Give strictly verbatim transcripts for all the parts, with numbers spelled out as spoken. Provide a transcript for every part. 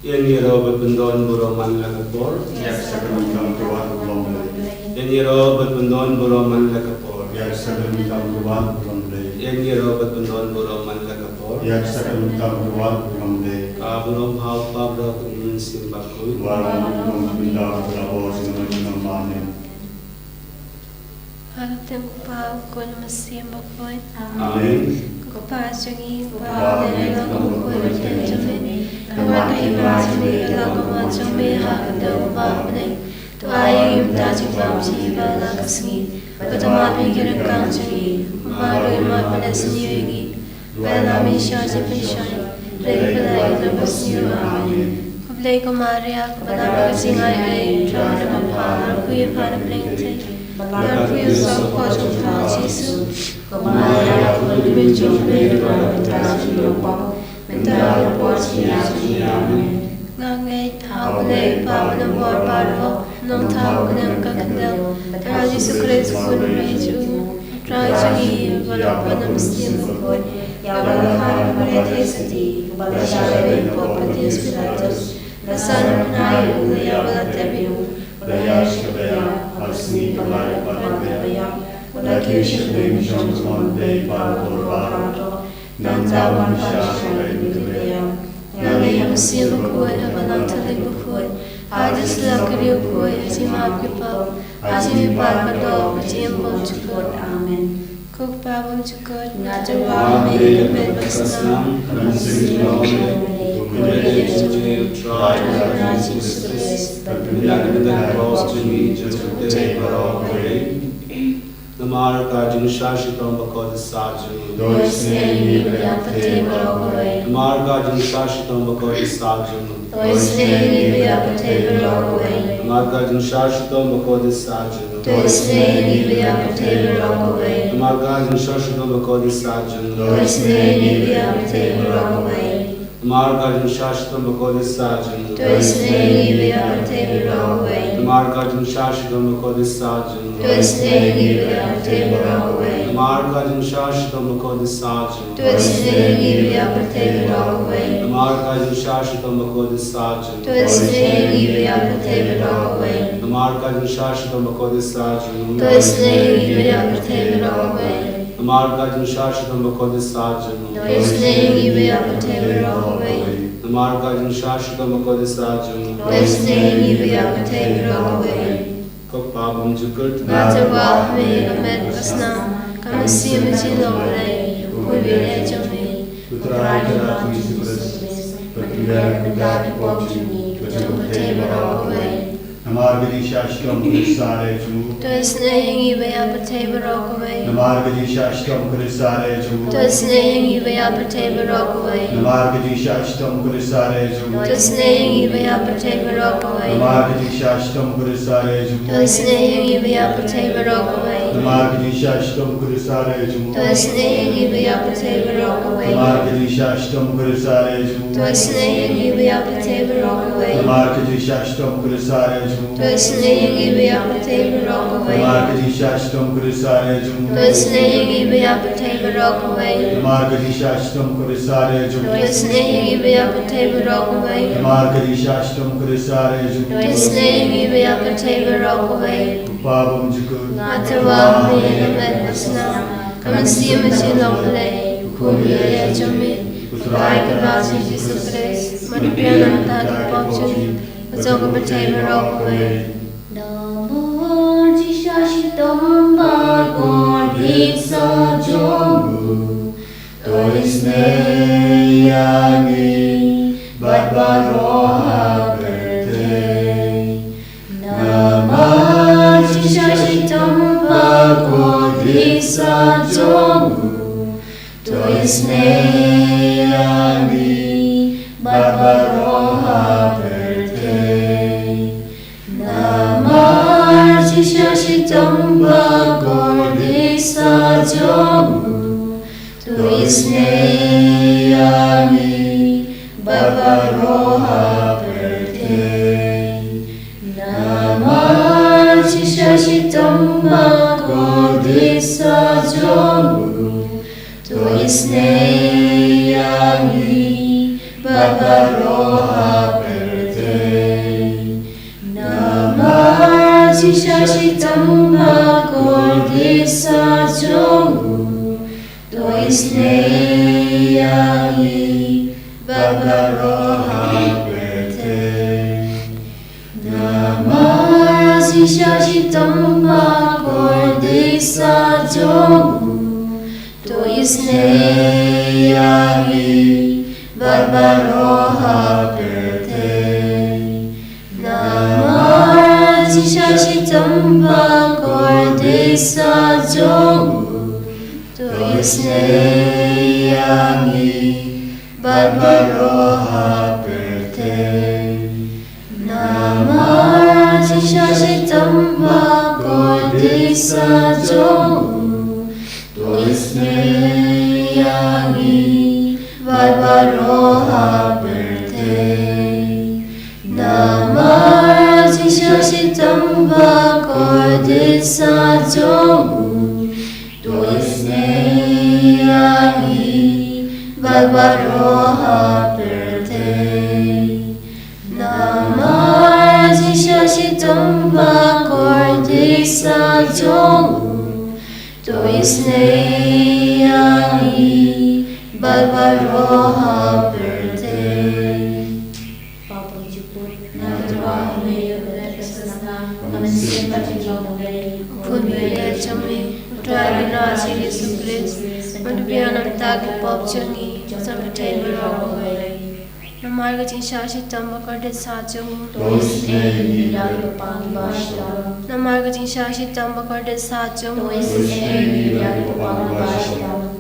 Ïa ngi ïaroh bad pyndon burom man la ka por. Ïa ka sakramit jong ka Wan u Blei. Ïa ngi ïaroh bad pyndon burom man la ka por. Ïa ka sakramit jong ka Wan u Blei. Ïa ngi ïaroh bad pyndon burom man la ka por. Ïa ka sakramit jong ka Wan u Blei. Ka burom ha u Kpa bad ha u Khun Mynsiem Bakhuid. Wan u Blei, kum ka bynta ka la bor sien, sien, sien, amen. Ha ka kyrteng u Kpa, u Khun, u Mynsiem Bakhuid. Amen. Ko Kpa jong ngi, uba ha bneng, ha ka burom bakhuid ka kyrteng jong me. Ka wan ka hima jong me, ka long ka mon jong me ha ka kyrteng uba ha bneng. To ai ïa ngi mynta u jingbam jong ngi ba la ka sngi. Bad to map ïa ngi ki ryngkang jong ngi, kumba ruh ngi map ban ïa ngi. Bad ym ïa ngi sha jingpynshoi, hynrei pynlait ngi na ka bsniew. Amen. Khublei ko Maria, kaba don ka jingai ei, U Trai u don bad pha, pha ïa pha na pdeng thei. Bad pha ïa u saw ka hok jong pha Jisu. Ko Maria, kaba don ka jingmut jong me, pha ïa pha na pdeng thei. Mynta bad por jong ngi. Amen. Nga ngeit ha U Blei Kpa Uba don bor baroh, Nongthaw bad Nongkyndong, bad ha U Jisu Khrist u Khun u Blei jong u, Trai jong ngi, uba la pynlong da U Mynsiem Bakhuid, ïa uba la kha da ka Mari Theisotti, uba la shah ïa ka pop Pontius Pilatus, la sah na bnai, u la ïap bad la tep ïa u, u la ïaid sha kaba ïap, ha ka sngi kaba lai u la ïap, u la kiew sha ka hynmen jong U Blei Kpa Uba Bor Baroh. Nangta un wan shah sha ka lynti kaba ïap. Nga ngeit ha U Mynsiem Bakhuid, ha ka balang Katholik bakhuid, ha ka jingïasyllok ki riewkhuid, ha ka jingmap ki pop, ha ka jingmihpat baroh, ha ka jingim bymjukut. Amen. Ko Kpa bymjukut, nga tyrwa ha me, ka met bad ka snam, ka mynsiem ka long ha me, kumba ha U Trai U Jisu Khrist, bad kumba ha ka cross jong ngi, jong ka pyrthei baroh kawei. Namar ka jingshah shitom bakordit satia jong u. To isynei ïa ngi bad ïa ka pyrthei baroh kawei. Namar ka jingshah shitom bakordit satia jong u. To isynei ïa ngi bad ïa ka pyrthei baroh kawei. Namar ka jingshah shitom bakordit satia jong u. To isynei ïa ngi bad ïa ka pyrthei baroh kawei. Namar ka jingshah shitom bakordit satia jong u. To isynei ïa ngi bad ïa ka pyrthei baroh kawei. Namar ka jingshah shitom bakordit satia jong u. To isynei ïa ngi bad ïa ka pyrthei baroh kawei. Namar ka jingshah shitom bakordit satia jong u. To isynei ïa ngi bad ïa ka pyrthei baroh kawei. Namar ka jingshah shitom bakordit satia jong u. To isynei ïa ngi bad ïa ka pyrthei baroh kawei. Namar ka jingshah shitom bakordit satia jong u. To isynei ïa ngi bad ïa ka pyrthei baroh kawei. Namar ka jingshah shitom bakordit satia jong u. To isynei ïa ngi bad ïa ka pyrthei baroh kawei. Namar ka jingshah shitom bakordit satia jong u. To isynei ïa ngi bad ïa ka pyrthei baroh kawei. Namar ka jingshah shitom bakordit satia jong u. To isynei ïa ngi bad ïa ka pyrthei baroh kawei. Ko Kpa bymjukut. Nga tyrwa ha me, ka met ka snam, ka mynsiem ka jinglong Blei, ha ka kyrteng jong me. U Trai ka Jisu Khrist, bad kumba ha ka bynta ki pop jong ngi, bad jong ka pyrthei baroh kawei. Namar ka jingshah shitom bakordit satia jong u. To isynei ïa ngi bad ïa ka pyrthei baroh kawei. Namar ka jingshah shitom bakordit satia jong u. To isynei ïa ngi bad ïa ka pyrthei baroh kawei. Namar ka jingshah shitom bakordit satia jong u. To isynei ïa ngi bad ïa ka pyrthei baroh kawei. Namar ka jingshah shitom bakordit satia jong u. To isynei ïa ngi bad ïa ka pyrthei baroh kawei. Namar ka jingshah shitom bakordit satia jong u. To isynei ïa ngi bad ïa ka pyrthei baroh kawei. Namar ka jingshah shitom bakordit satia jong u. To isynei ïa ngi bad ïa ka pyrthei baroh kawei. Namar ka jingshah shitom bakordit satia jong u. To isynei ïa ngi bad ïa ka pyrthei baroh kawei. Namar ka jingshah shitom bakordit satia jong u. To isynei ïa ngi bad ïa ka pyrthei baroh kawei. Namar ka jingshah shitom bakordit satia jong u. To isynei ïa ngi bad ïa ka pyrthei baroh kawei. Namar ka jingshah shitom bakordit satia jong u. To isynei ïa ngi bad ïa ka pyrthei baroh kawei. Ko Kpa bymjukut. Nga tyrwa ha me, ka met ka snam, ka mynsiem ka jinglong Blei, ha ka kyrteng jong me. U Trai ka Jisu Khrist, ban pynbiang nangta ki pop jong ngi, bad jong ka pyrthei baroh kawei. Namar ka jingshah shitom bakordit satia jong u. To isynei ïa ngi bad baroh ha pyrthei. Namar ka jingshah shitom bakordit satia jong u. To isynei ïa ngi bad baroh ha pyrthei. Namar ka jingshah shitom bakordit satia jong u. To isynei ïa ngi bad baroh ha pyrthei. Namar ka jingshah shitom bakordit satia jong u. To isynei ïa ngi bad baroh ha pyrthei. Jingshisha shitom ba kordit sa jong u, to isynei ïa ngi bad baroh ha pyrthei. Namar jingshisha shitom ba kordit sa jong u, to isynei ïa ngi bad baroh ha pyrthei. Namar jingshisha shitom ba kordit sa jong u, to isynei ïa ngi bad baroh ha pyrthei. Namar jingshisha shitom ba kordit sa jong u, to isynei ïa ngi bad baroh ha pyrthei. Namar jingshisha shitom ba kordit sa jong u, to isynei ïa ngi bad baroh ha pyrthei. Namar jingshisha shitom ba kordit sa jong u, to isynei ïa ngi bad baroh ha pyrthei. Papa jukut, nga tyrwa ha me ïa ka dak ka snam, ka mynsiem bad ka jingïarap. Khun baieit jong me, U Trai Kynrad Jisu Khrist, un pynbiang na ka bynta ki pop jong ngi, jong ka pyrthei baroh kawei. Namar ka jingshisha shitom ba kordit sa jong u, to isynei ïa ngi bad baroh ha pyrthei. Namar ka jingshisha shitom ba kordit sa jong u, to isynei ïa ngi bad baroh ha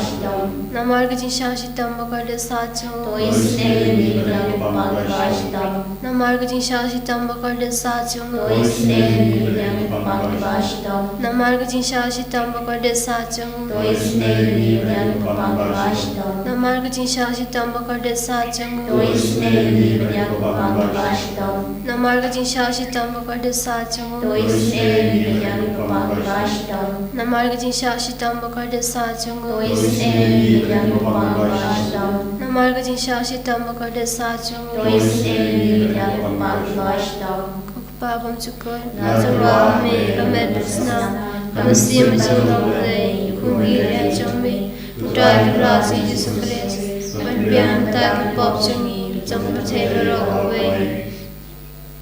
pyrthei. Namar ka jingshisha shitom ba kordit sa jong u, to isynei ïa ngi bad baroh ha pyrthei. Namar ka jingshisha shitom ba kordit sa jong u, to isynei ïa ngi bad baroh ha pyrthei. Namar ka jingshisha shitom ba kordit sa jong u, to isynei ïa ngi bad baroh ha pyrthei. Namar ka jingshisha shitom ba kordit sa jong u, to isynei ïa ngi bad baroh ha pyrthei. Namar ka jingshisha shitom ba kordit sa jong u, to isynei ïa ngi bad baroh ha pyrthei. Namar ka jingshisha shitom ba kordit sa jong u, to isynei ïa ngi bad baroh ha pyrthei. Namar ka jingshisha shitom ba kordit sa jong u, to isynei ïa ngi bad baroh ha pyrthei. Namar ka jingshisha shitom ba kordit sa jong u, to isynei ïa ngi bad baroh ha pyrthei. Ko Kpa bymjukut, nga tyrwa ha me ïa ka met bad ka snam, ka mynsiem bad ka jinglong U Blei, Khun baieit jong me, U Trai Kynrad Jisu Khrist, un pynbiang na ka bynta ki pop jong ngi, jong ka pyrthei baroh kawei.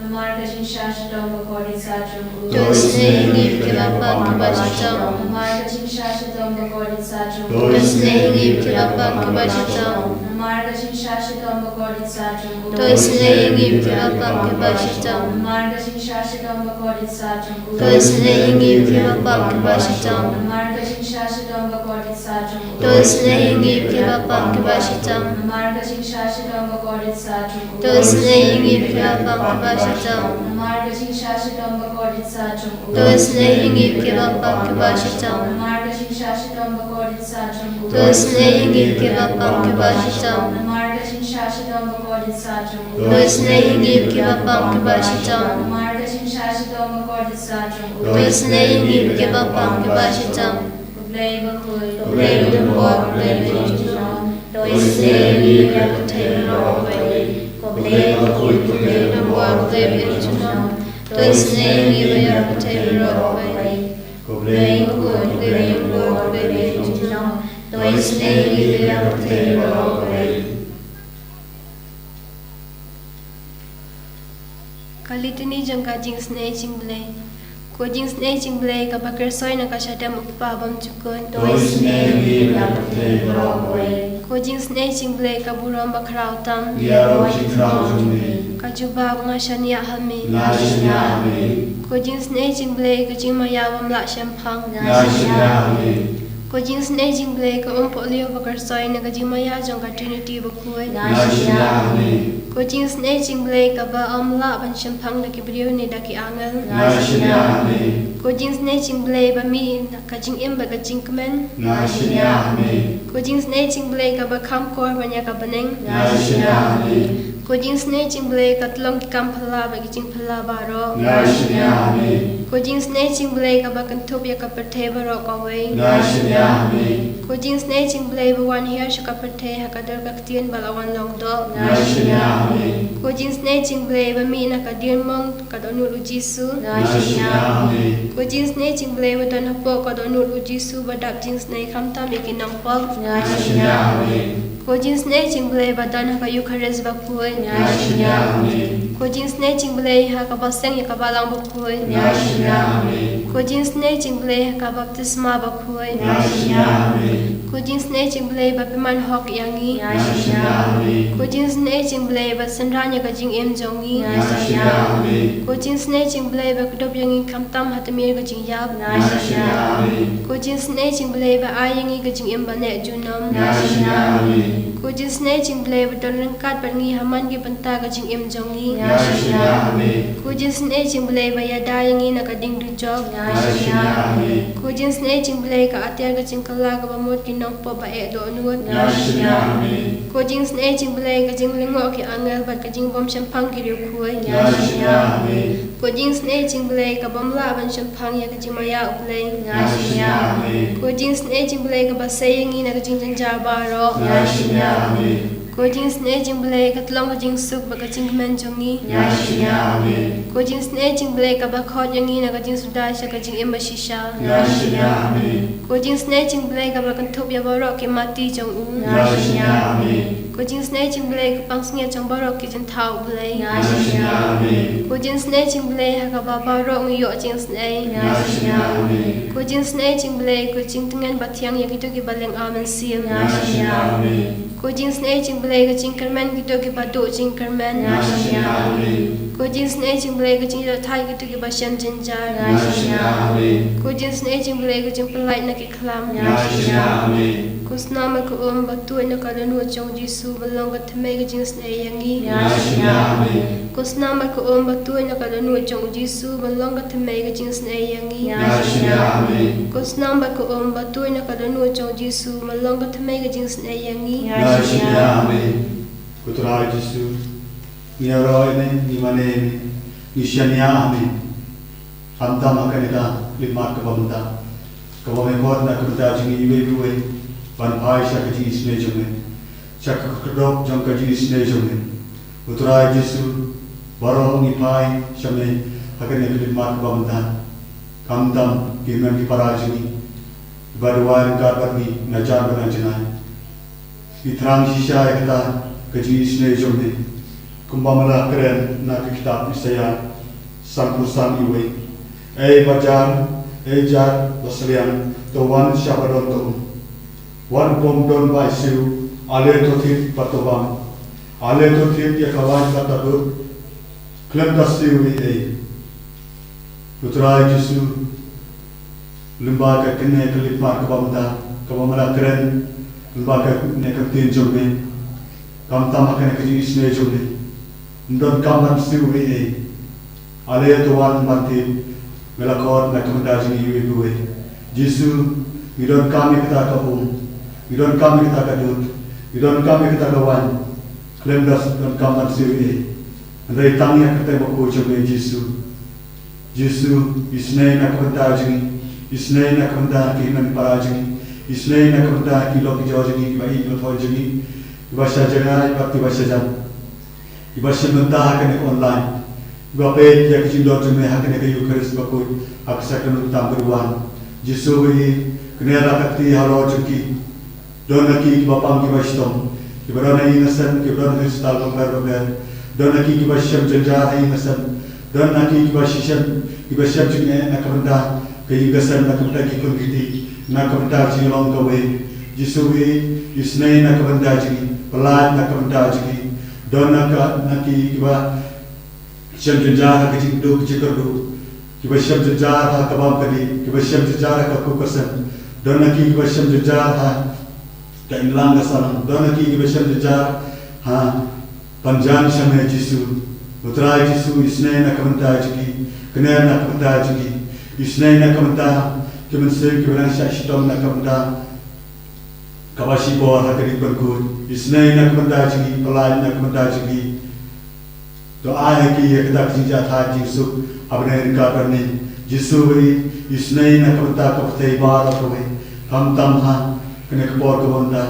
Namar ka jingshisha shitom ba kordit sa jong u, to isynei ïa ngi bad ki bapang kiba shitom. Namar ka jingshisha shitom ba kordit sa jong u, to isynei ïa ngi bad ki bapang kiba shitom. Namar ka jingshisha shitom ba kordit sa jong u, to isynei ïa ngi bad ki bapang kiba shitom. Namar ka jingshisha shitom ba kordit sa jong u, to isynei ïa ngi bad ki bapang kiba shitom. Namar ka jingshisha shitom ba kordit sa jong u, to isynei ïa ngi bad ki bapang kiba shitom. Namar ka jingshisha shitom ba kordit sa jong u, to isynei ïa ngi bad ki bapang kiba shitom. Namar ka jingshisha shitom ba kordit sa jong u, to isynei ïa ngi bad ki bapang kiba shitom. Namar ka jingshisha shitom ba kordit sa jong u, to isynei ïa ngi bad ki bapang kiba shitom. Namar ka jingshisha shitom ba kordit sa jong u, to isynei ïa ngi bad ki bapang kiba shitom. Namar ka jingshisha shitom ba kordit sa jong u, to isynei ïa ngi bad ki bapang kiba shitom. Ko Blei bakhuid, ko Blei uba don bor, ko Blei ba ïeit junom, to isynei ïa ngi bad ïa ka pyrthei baroh kawei. Ko Blei bakhuid, ko Blei uba don bor, ko Blei ba ïeit junom, to isynei ïa ngi bad ïa ka pyrthei baroh kawei. Ko Blei bakhuid, ko Blei uba don bor, ko Blei ba ïeit junom, to isynei ïa ngi bad ïa ka pyrthei baroh kawei. Ka Litany jong ka Jingisynei Jingblei. Ko Jingisynei Jingblei kaba kyrsoi na ka shadem U Kpa bymjukut, to isynei ïa ngi bad ïa ka pyrthei baroh kawei. Ko Jingisynei Jingblei ka burom bakhraw tam, ïaroh jingkhraw jong me. Ka jubab, nga shaniah ha me, nga shaniah ha me. Ko Jingisynei Jingblei ka jingmaïa bym lah shemphang, nga shaniah ha me. Ko Jingisynei Jingblei ka umpohliew ba kyrsoi na ka jingmaïa jong ka Trinity bakhuid, nga shaniah ha me. Ko Jingisynei Jingblei kaba ym lah ban shemphang da ki briew ne da ki angel, nga shaniah ha me. Ko Jingisynei Jingblei ba mih na ka jingim bad ka jingkmen, nga shaniah ha me. Ko Jingisynei Jingblei kaba kham kor ban ïa ka bneng, nga shaniah ha me. Ko jingsnei jingblei ka tyllong ki kam phylla bad ki jingphylla baroh. Nga shim ïa ha me. Ko jingsnei jingblei kaba kynthup ïa ka pyrthei baroh kawei. Nga shim ïa ha me. Ko jingsnei jingblei ba wan hiar sha ka pyrthei ha ka dur ka ktien ba la wan long doh. Nga shim ïa ha me. Ko jingsnei jingblei ba mih na ka diengmong ka dohnud u Jisu. Nga shim ïa ha me. Ko jingsnei jingblei ba don hapoh ka dohnud u Jisu ba dap jingsnei khamtam ïa ki nongpop. Nga shim ïa ha me. Ko jingsnei jingblei ba don ha ka Eukharist bakhuid. Nga shim ïa ha me. Ko jingsnei jingblei ha kaba seng ïa ka balang bakhuid. Nga shim ïa ha me. Ko jingsnei jingblei ha ka baptisma bakhuid. Nga shim ïa ha me. Ko jingsnei jingblei ba pynman hok ïa ngi. Nga shim ïa ha me. Ko jingsnei jingblei ba synran ïa ka jingim jong ngi. Nga shim ïa ha me. Ko jingsnei jingblei ba kdup ïa ngi khamtam ha tmier ka jingïap. Nga shim ïa ha me. Ko jingsnei jingblei ba ai ïa ngi ka jingim ba neh junom. Nga shim ïa ha me. Ko jingsnei jingblei ba don ryngkat bad ngi ha man ki bynta ka jingim jong ngi. Nga shim ïa ha me. Ko jingsnei jingblei ba ïada ïa ngi na ka ding dujok. Nga shim ïa ha me. Ko jingsnei jingblei ka atiar ka jingkylla kaba mut ki nongpop ba eh dohnud. Nga shim ïa ha me. Ko jingsnei jingblei ka jinglyngngoh ki angel bad ka jingbym shemphang ki riewkhuid. Nga shim ïa ha me. Ko jingsnei jingblei ka bym lah ban shemphang ïa ka jingmaïa U Blei. Nga shim ïa ha me. Ko jingsnei jingblei kaba sei ïa ngi na ka jingjynjar baroh. Nga shim ïa ha me. Ko jingsnei jingblei ka tyllong ka jingsuk bad ka jingkmen jong ngi. Nga shim ïa ha me. Ko jingsnei jingblei kaba khot ïa ngi na ka jingsuda sha ka jingim bashisha. Nga shim ïa ha me. Ko jingsnei jingblei kaba kynthup ïa baroh ki mati jong u. Nga shim ïa ha me. Ko jingsnei jingblei ka pansngiat jong baroh ki jingthaw U Blei. Nga shim ïa ha me. Ko jingsnei jingblei ha kaba baroh ngi ïoh jingsnei. Nga shim ïa ha me. Ko jingsnei jingblei ko jingtngen bathiang ïa kito kiba lynga mynsiem. Nga shim ïa ha me. Ko jingsnei jingblei ka jingkyrmen kito kiba duh jingkyrmen. Nga shim ïa ha me. Ko jingsnei jingblei ka jingïohthiah kito kiba shem jynjar. Nga shim ïa ha me. Ko jingsnei jingblei ka jingpyllait na ki khlam. Nga shim ïa ha me. Ko snam bad ka um ba tuid na ka dohnud jong u Jisu ban long ka thymmei ka jingsnei ïa ngi. Nga shim ïa ha me. Ko snam bad ka um ba tuid na ka dohnud jong u Jisu ban long ka thymmei ka jingsnei ïa ngi. Nga shim ïa ha me. Ko snam bad ka um ba tuid na ka dohnud jong u Jisu ban long ka thymmei ka jingsnei ïa ngi. Nga shim ïa ha me. Ko Trai Jisu, ngi ïaroh ïa me, ngi mane ïa me, ngi shaniah ha me. Khamtam ha kane ka khyllipmat kaba mynta, kaba me khot na ka bynta jong ngi iwei pa iwei, ban phai sha ka jingisynei jong me, sha ka khyrdop jong ka jingisynei jong me. Ko Trai Jisu, baroh ngi phai sha me ha kane ka khyllipmat kaba mynta. Khamtam ki hynmen ki para jong ngi, kiba duwai ryngkat bad ngi na jan bad na janai. Ngi thrang shisha ïa kata ka jingisynei jong me, kumba me la kren na ka kitab Isaïah sanphew san, iwei: Ei ba jan, ei jan ba sliang, to wan sha ba don to um. Wat bym don ba ai siew, ale to thied bad to bam. Ale to thied ïa ka waiñ bad ka dud, khlem da siew ei ei. Ko Trai Jisu, lyngba ka kane ka khyllipmat kaba mynta, kaba me la kren lyngba kane ka ktien jong me, khamtam ha kane ka jingisynei jong me, ym donkam ban siew ei ei. Ale to wan ban thied, me la khot na ka bynta jong ngi iwei pa iwei. Jisu, ngi donkam ïa kata ka um, ngi donkam ïa kata ka dud, ngi donkam ïa kata ka waiñ, khlem da donkam ban siew ei ei. Hynrei tang ïa ka kyrteng bakhuid jong me Jisu. Jisu, isynei na ka bynta jong ngi, isynei na ka bynta ki hynmen para jong ngi, isynei na ka bynta ki lok ki jor jong ngi, kiba ïeit kiba thoh jong ngi, kiba shah jngai bad kiba shah jan, kiba shim bynta ha kane ka online, kiba peit ïa ka jingdon jong me ha kane ka Eukharist bakhuid ha ka sha ka nuktam ka duwan. Jisu, kane la ka kti halor jong ki. Don na ki kiba pang kiba shitom, kiba don ha ïing ha sem, kiba don ha hospital bapher bapher. Don na ki kiba shem jynjar ha ïing ha sem. Don na ki kiba shishem, kiba shem jingeh na ka bynta ka ïing ka sem, na ka bynta ki khun ki kti, na ka bynta ka jinglong kawei. Jisu, isynei na ka bynta jong ki, pyllait na ka bynta jong ki. Don na ka, na ki kiba shem jynjar ha ka jingduh ka jingkyrduh, kiba shem jynjar ha ka bam ka dih, kiba shem jynjar ha ka kup ka sem. Don na ki kiba shem jynjar ha ka imlang ka sahlang. Don na ki kiba shem jynjar ha ban jan sha me Jisu. Ko Trai Jisu, isynei na ka bynta jong ki, kner na ka bynta jong ki, isynei na ka bynta ki mynsiem kiba nang shah shitom na ka bynta kaba shibor ha ka ri Pyrkut. Isynei na ka bynta jong ki, pyllait na ka bynta jong ki. To ai ha ki ïa kata ka jingjia thait jingsuk ha bneng ryngkat bad ngi. Jisu ba ïeit, isynei na ka bynta ka pyrthei baroh kawei, khamtam ha kane ka por kaba mynta.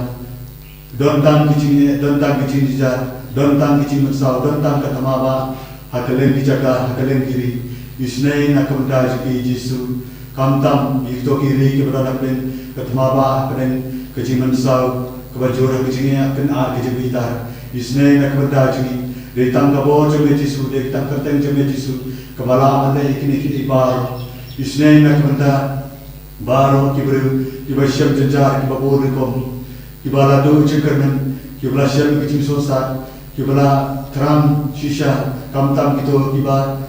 Don tang ki jingeh, don tang ki jingjynjar, don tang ki jingmynsaw, don tang ka thma ba ha kylleng ki jaka, ha kylleng ki ri. Isynei na ka bynta jong ki Jisu. Khamtam ïa kito ki ri kiba don hapdeng ka thma ba, hapdeng ka jingmynsaw kaba jur, ha ka jingeh, ha ka jingbitar. Isynei na ka bynta jong ngi. Dei tang ka bor jong me Jisu, dei tang ka kyrteng jong me Jisu kaba lah ban leh ïa kine kiei baroh. Isynei na ka bynta baroh ki briew kiba shem jynjar, kiba bun rukom, kiba la duh jingkyrmen, kiba la shem ka jingsngewsih, kiba la thrang shisha, khamtam kito kiba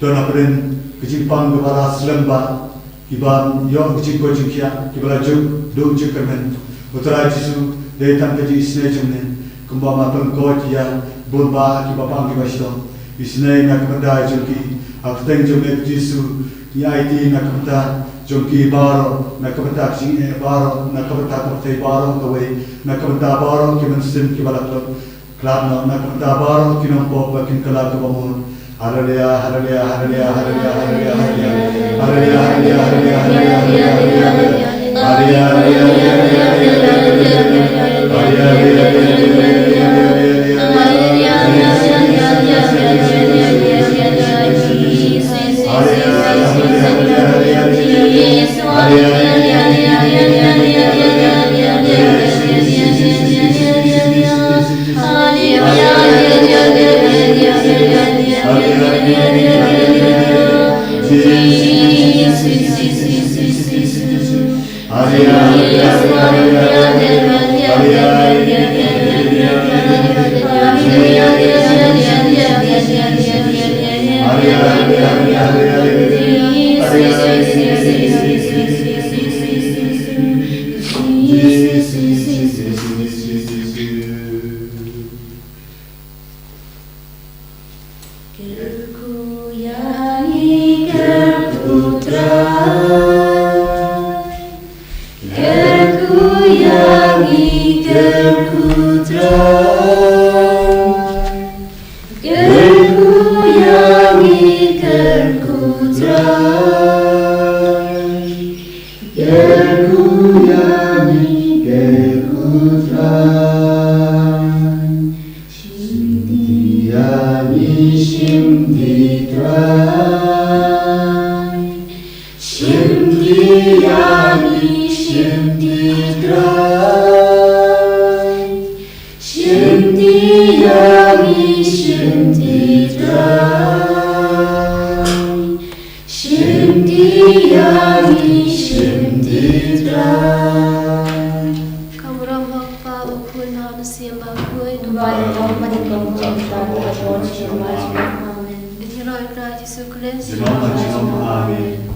don hapdeng ka jingpang kaba la slem bha, kiba ïoh ka jingkoit jingkhiah, kiba la ju duh jingkyrmen. Ko Trai Jisu, dei tang ka jingisynei jong me, kumba me pynkoit ïa bun bah kiba pang kiba shitom. Isynei na ka bynta jong ki, ha ka kyrteng jong me Jisu, ngi aiti na ka bynta jong ki baroh, na ka bynta ka jingeh baroh, na ka bynta ka pyrthei baroh kawei, na ka bynta baroh ki mynsiem kiba la khlad, khlad noh, na ka bynta baroh ki nongpop ba kin kylla kaba mut. Haleluya, haleluya, haleluya, haleluya, haleluya, haleluya. Haleluya, haleluya, haleluya, haleluya, haleluya, haleluya. Haleluya, haleluya, haleluya, haleluya, haleluya. Haleluya, haleluya, haleluya, haleluya, haleluya, haleluya. Kyrkhu ïa ngi, kyrkhu Trai. Kyrkhu ïa ngi, kyrkhu Trai. Kyrkhu ïa ngi, kyrkhu Trai. Kyrkhu ïa ngi, kyrkhu Trai. Shim ti ïa ngi, shim ti Trai. Shim ti ïa ngi, shim ti Trai. Shim ti ïa ngi, shim ti Trai. Shim ti ïa ngi, shim ti Trai. Ka burom ha u Kpa, u Khun, ha u Mynsiem Bakhuid. Kumba ha kaba nyngkong, mynta bad ha ka por jong ki por baroh. Amen. Ïaroh ïa u Trai Jisu Khrist. Junom ha junom. Amen.